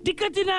dikkati na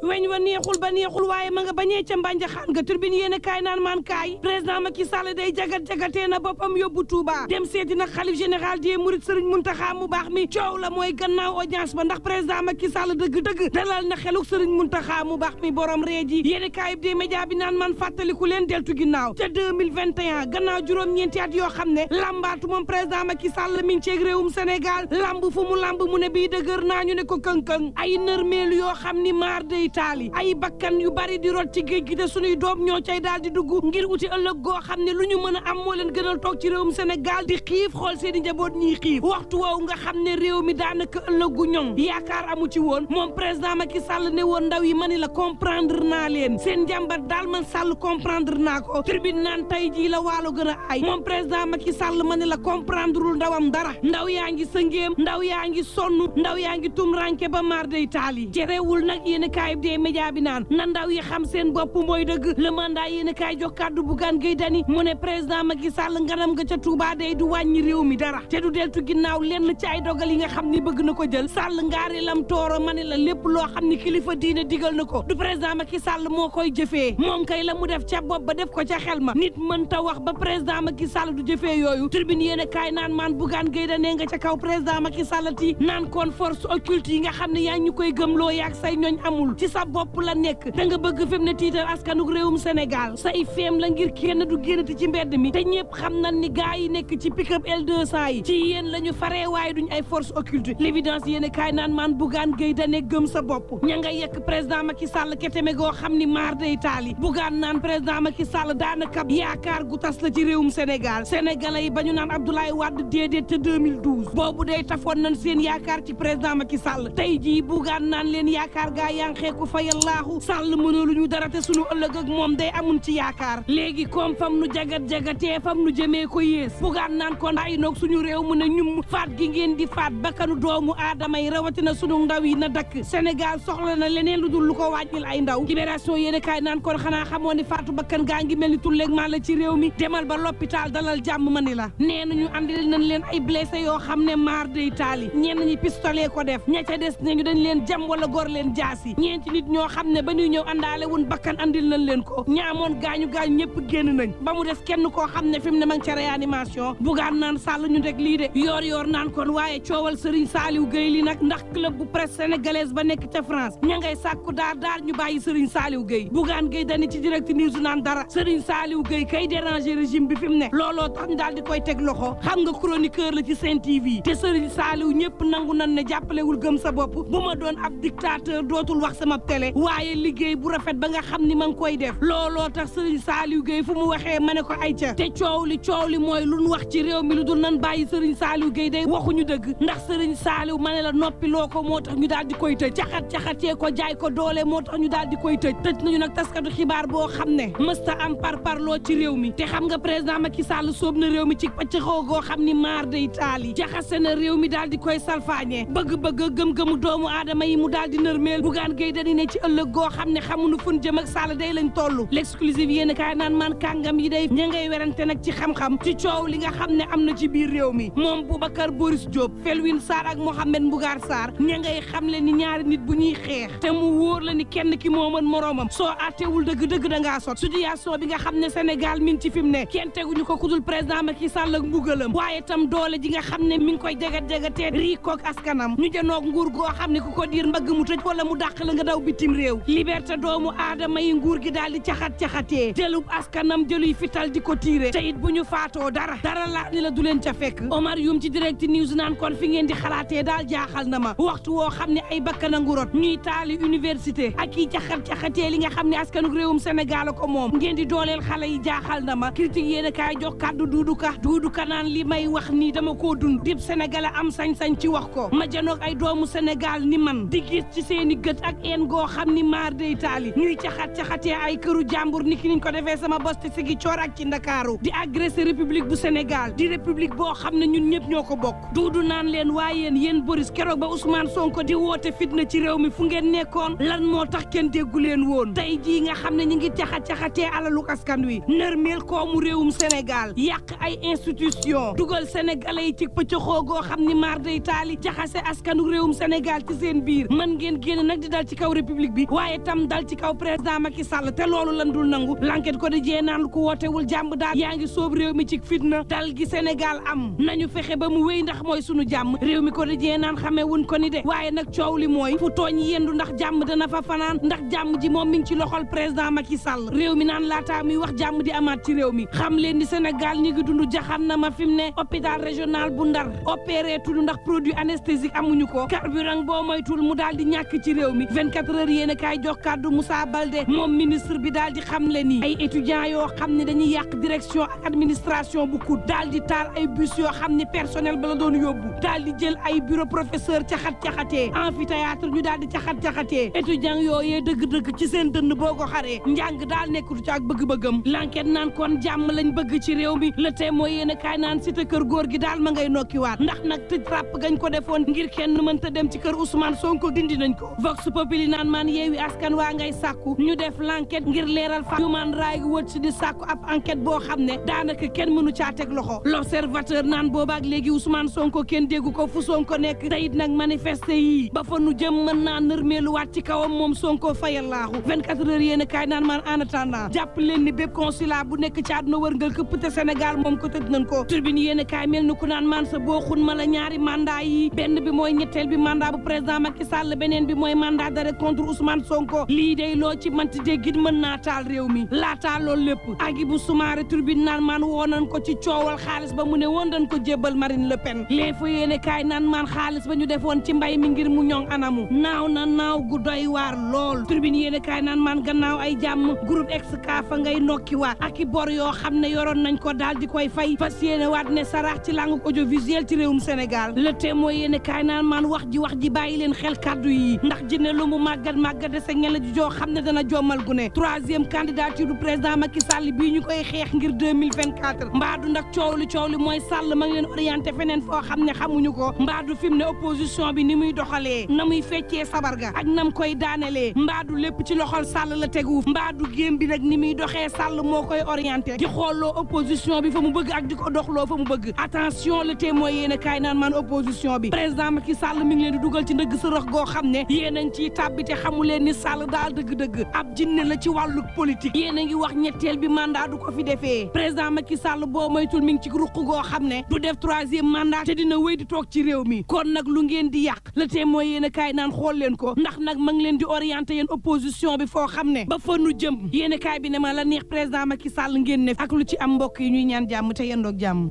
weñ wa neexul ba neexul waaye ma nga bañee ca mbànja xaan nga turbine yéen a kaay naan maan kaay président Macky Sall day jagat-jagatee na boppam yóbbu Touba dem seeti nag xalif général des mourides Serigne Mountakha mu baax mi coow la mooy gannaaw audience ba ndax président Macky Sall dëgg-dëgg dalal na xeluk Serigne Mountakha mu baax mi borom ree ji yéen a kaay bi des média bi naan man fàttaliku leen deltu ginnaaw ca 2021 gannaaw juróom-ñeenti at yoo xam ne lambaatu moom président Macky Sall mi ngi ceeg réewum Sénégal lamb fu mu lamb mu ne bii dëgër naa ñu ne ko këng-këng ay nërmeelu yoo xam ni maar day taali ay bakkan yu bari di rot ci géej gi te suñuy doom ñoo cay daal di dugg ngir uti ëllëg goo xam ne lu ñu mën a am moo leen gënal toog ci réewum Sénégal di xiif xool seeni njaboot ñiy xiif waxtu woowu nga xam ne réew mi daanaka ëllëgu ñoŋ yaakaar amu ci woon moom président Macky Sall ne woon ndaw yi ma ni la comprendre naa leen seen njàmbat daal man Sall comprendre naa ko tribune naan tey jii la waalo gën a ay moom président Macky Sall ma ni la comprendreul ndawam dara ndaw yaa ngi sëngéem ndaw yaa ngi sonn ndaw yaa ngi tumranke ba maar day taali terewul nag yéen a kaay des média bi naan na ndaw yi xam seen bopp mooy dëgg le mandat yéen a kaay jox kàddu Bougane Gueye Dany mu ne président Macky Sall nganam nga ca Touba day du wàññi réew mi dara te du deltu ginnaaw lenn ci ay dogal yi nga xam ni bëgg na ko jël Sall ngaari lam tooro ma ne la lépp loo xam ni kilifa diine digal na ko du président Macky Sall moo koy jëfee moom kay la mu def ca bopp ba def ko ca xel ma nit mënta wax ba président Macky Sall du jëfee yooyu tribune yéen a kaay naan maan Bougane Gueye Dany nga ca kaw président Macky Sall ti naan kon force occulte yi nga xam ne yaa ngi ñu koy gëmloo yaag say ñooñ amul ci sa bopp la nekk da nga bëgg fi mu ne tiital askanug réewum Sénégal say feem la ngir kenn du génnati ci mbedd mi te ñëpp xam nañ ni gars yi nekk ci pick-up L200 yi ci yéen la ñu faree waaye duñ ay force occulte l'évidence yéen a kaay naan maan Bougane Gueye Dany gëm sa bopp ña nga yekk président Macky Sall keteme goo xam ni maar day taali Bougane naan président Macky Sall daanaka yaakaar gu tas la ci réewum Sénégal sénégalais yi ba ñu naan Abdoulaye Wade déedéet te 2012 boobu day tafoon nañ seen yaakaar ci président Macky Sall tey jii Bougane naan leen yaakaar gaa yaa ngi xeeku fa yallaahu Sall mënulu ñu dara te sunu ëllëg ak moom day amun ci yaakaar léegi comme fam nu jagat-jagatee fam nu jëmee ko yées Bougane naan kon ay noog suñu réew mu ne ñum faat gi ngeen di faat bakkanu doomu aadama yi rawatina sunu ndaw yi na dakk Sénégal soxla na leneen lu dul lu ko wàññil ay ndaw libération yéen kaay naan kon xanaa xamoo ni faatu bakkan gaa ngi mel ni tulleeg maa la ci réew mi demal ba l'hôpital dalal jàmm ma ni la nee nañu andil nañ leen ay blessé yoo xam ne maar day taali ñenn ñi pistolet ko def ña ca des nañu dañ leen jam wala gor leen jaasi ñeenti nit ñoo xam ne ba ñuy ñëw àndaale wun bakkan andil nañ leen ko ñaamoon gaañu ñëpp génn nañ ba mu des kenn koo xam ne fi mu ne ma ngi ca réanimation Bougane naan Sall ñu teg lii de yoor naan kon waaye coowal Serigne Saliou Gueye li nag ndax club bu presse sénégalaise ba nekk ca France ña ngay sàkku daar ñu bàyyi Serigne Saliou Gueye Bougane Gueye Dany ci direct news naan dara Serigne Saliou Gueye kay déranger régime bi fi mu ne looloo tax ñu daal di koy teg loxo xam nga chroniqueur la ci Sen TV te Serigne Saliou ñëpp nangu nan ne jàppalewul gëm sa bopp bu ma doon ab dictateur dootul wax sama télé waaye liggéey bu rafet ba nga xam ni ma ngi koy def looloo tax Serigne Saliou Gueye fu mu waxee ma ne ko ay ca te coow li mooy lu nu wax ci réew mi lu dul nan bàyyi Serigne Saliou Gueye day waxuñu dëgg ndax Serigne Saliou ma ne la noppi loo ko moo tax ñu daal di koy tëj caxatee ko jaay ko doole moo tax ñu daal di koy tëj nañu nag taskatu xibaar boo xam ne mësta am parparloo ci réew mi te xam nga président Macky Sall sóob na réew mi ci pàccaxoo goo xam ni maar day taali jaxase na réew mi daal di koy salfaañee bëgg-bëgg gëm-gëmu doomu aadama yi mu daal di nërmeel Bougane Gueye Dany ne ci ëllëg goo xam ne xamuñu fun jëm ak Sall day lañ toll l'exclusive yéen kaay naan man kàngam yi day ña ngay werante nag ci xam-xam ci coow li nga xam ne am na ci biir réew mi moom Boubacar Boris Diop Felwine Sarr ak Mohamed Mbougar Sarr ña ngay xam le ni ñaari nit bu ñuy xeex te mu wóor la ni kenn ki moo mën moroomam soo àttewul dëgg-dëgg da ngaa sot situation bi nga xam ne Sénégal min ci fi mu ne kenn teguñu ko kudul président Macky Sall ak mbugalam waaye tam doole ji nga xam ne mi ngi koy jagat-jagatee riikook askanam ñu janoog nguur goo xam ne ku ko diir mbagg mu tëj wala mu dàq la nga daw bitim réew liberté doomu aadama yi nguur gi daal di caxat-caxatee jëlub askanam jëluy fital di ko tiire te it bu ñu faatoo dara laa ni la du leen ca fekk Omar Youm ci direct news naan kon fi ngeen di xalaatee daal jaaxal na ma waxtu woo xam ne ay bakkan a ngurot ñuy taali université ak yi caxat-caxatee li nga xam ne askanug réewum Sénégal ko moom ngeen di dooleel xale yi jaaxal na ma critique yéen a kaay jox kàddu Doudou Ka naan li may wax nii dama koo dund dib Sénégal am sañ-sañ ci wax ko ma janoog ay doomu Sénégal ni man di gis ci seeni gët ak een goo xam ni maar day taali ñuy caxat-caxatee ay këru jàmbur ni ki niñ ko defee sama bosti sigi coor ak ci Ndakaaru di agressé république bu Sénégal di république boo xam ne ñun ñëpp ñoo ko bokk Doudou naan leen waaye yéen Boris keroog ba Ousmane Sonko di woote fitna ci réew mi fu ngeen nekkoon lan moo tax kenn déggu leen woon tey jii nga xam ne ñu ngi caxat-caxatee alalu askan wi nërmeel koomu réewum Sénégal yàq ay institution dugal sénégalais yi ci pëccëxoo goo xam ni maar day taali jaxase askanu réewum Sénégal ci seen biir mën ngeen génn nag di dal ci kaw république bi waaye tam dal ci kaw président Macky Sall te loolu lan dul nangu l'enquête ko di jee naan ku wootewul jàmm daal yaa ngi soob réew mi ci fitna dal gi Sénégal am nañu fexe ba mu wéy ndax mooy sunu jàmm réew mi ko di jee naan xamee wuñ ko ni de waaye nag coow li mooy fu tooñ yendu ndax jàmm dana fa fanaan ndax jàmm ji moom mi ngi ci loxol président Macky Sall réew mi naan laataa muy wax jàmm di amaat ci réew mi xam leen ni Sénégal ñi ngi dund jaxannama fi mu ne hôpital régional bu Ndar opéré tudd ndax produit anesthésique amuñu ko carburant boo moytul mu daal di ñàkk ci réew mi 24 heures yéen kaay jox kàddu Moussa Baldé moom ministre bi daal di xam le ni ay étudiants yoo xam ne dañuy yàq direction ak administration bu kut daal di taal ay bus yoo xam ne personnel ba la doon yóbbu daal di jël ay bureau professeur caxat-caxatee amphithéâtre ñu daal di caxat-caxatee étudiants yooyee dëgg-dëgg ci seen dënn boo ko xaree njàng daal nekkatu ci ak bëgg-bëggam l'enquête naan kon jàmm lañ bëgg ci réew mi le Témoin yéen kaay naan cité kër góor gi daal ma ngay nokkiwaat ndax nag tëj ràpp gañ ko defoon ngir kenn mënta dem ci kër Ousmane Sonko dindi nañ ko Vox Populi naan maan Yewwi Askan Waa ngay sàkku ñu def l'enquête ngir leeral fa Human Rights Watch di sàkku ab enquête boo xam ne daanaka kenn mënu caa teg loxo l'Observateur naan boobaak léegi Ousmane Sonko kenn déggu ko fu Sonko nekk teyit nag manifesté yi ba fa nu jëm mën naa nërmeeluwaat ci kawam moom Sonko fayal laaxu 24 heures yéen kaay naan maan en attendant jàpp leen ni bépp consulat bu nekk ci àdduna wërngal këpp te Sénégal moom ko tëj nañ ko Tribune yéen kaay mel ni ku naan maan sa boo xun ma la ñaari mandat yi benn bi mooy ñetteel bi mandat bu président Macky Sall beneen bi mooy mandat d'arrêt contre Ousmane Sonko lii day loo ci manti déggit mën naa taal réew mi laataa loolu lépp Hadjibou Soumaré Tribune naan maan woo nañ ko ci coowal xaalis ba mu ne woon dañ ko jébbal Marine Le Pen L'Info yéene kaay naan maan xaalis ba ñu defoon ci mbay mi ngir mu ñoŋ anamu naaw na naaw gu doy waar lool Tribune yéene kaay naan maan gannaaw ay jàmm groupe Excaf fa ngay nokki waat ak i bor yoo xam ne yoroon nañ ko daal di koy fay fas yéene waat ne sarax ci langue audiovisuel ci réewum Sénégal Le Témoin yéene kaay naan maan wax ji bàyyi leen xel kàddu yi ndax jinne lu mu màggat dese ngela ji joo xam ne dana jommal gu ne troisième candidature du président Macky Sall bii ñu koy xeex ngir 2024 mbaadu ndax coow li mooy Sall ma ngi leen orienté feneen foo xam ne xamuñu ko mbaadu fi mu ne opposition bi ni muy doxalee na muy feccee sabar ga ak nam koy daanelee mbaadu lépp ci loxol Sall la tegu mbaadu géem bi nag ni muy doxee Sall moo koy orienté di xooloo opposition bi fa mu bëgg ak di ko doxloo fa mu bëgg attention Le Témoin yéen a kaay naan man opposition bi président Macky Sall mi ngi leen di dugal ci ndëgg sërëx goo xam ne yéen a ngi ciy tàbbite xamu leen ni Sall daal dëgg-dëgg ab jinne la ci wàllu politique yéen a ngi wax ñetteel bi mandat du ko fi defee président Macky Sall boo moytul mi ngi ci ruq goo xam ne du def troisième mandat te dina wéy di toog ci réew mi kon nag lu ngeen di yàq Le Témoin yéen a kaay naan xool leen ko ndax nag ma ngi leen di orienté yéen opposition bi foo xam ne ba fa nu jëm yéen a kaay bi ne ma la neex président Macky Sall ngeen ne ak lu ci am mbokk yi ñuy ñaan jàmm te yendoog jàmm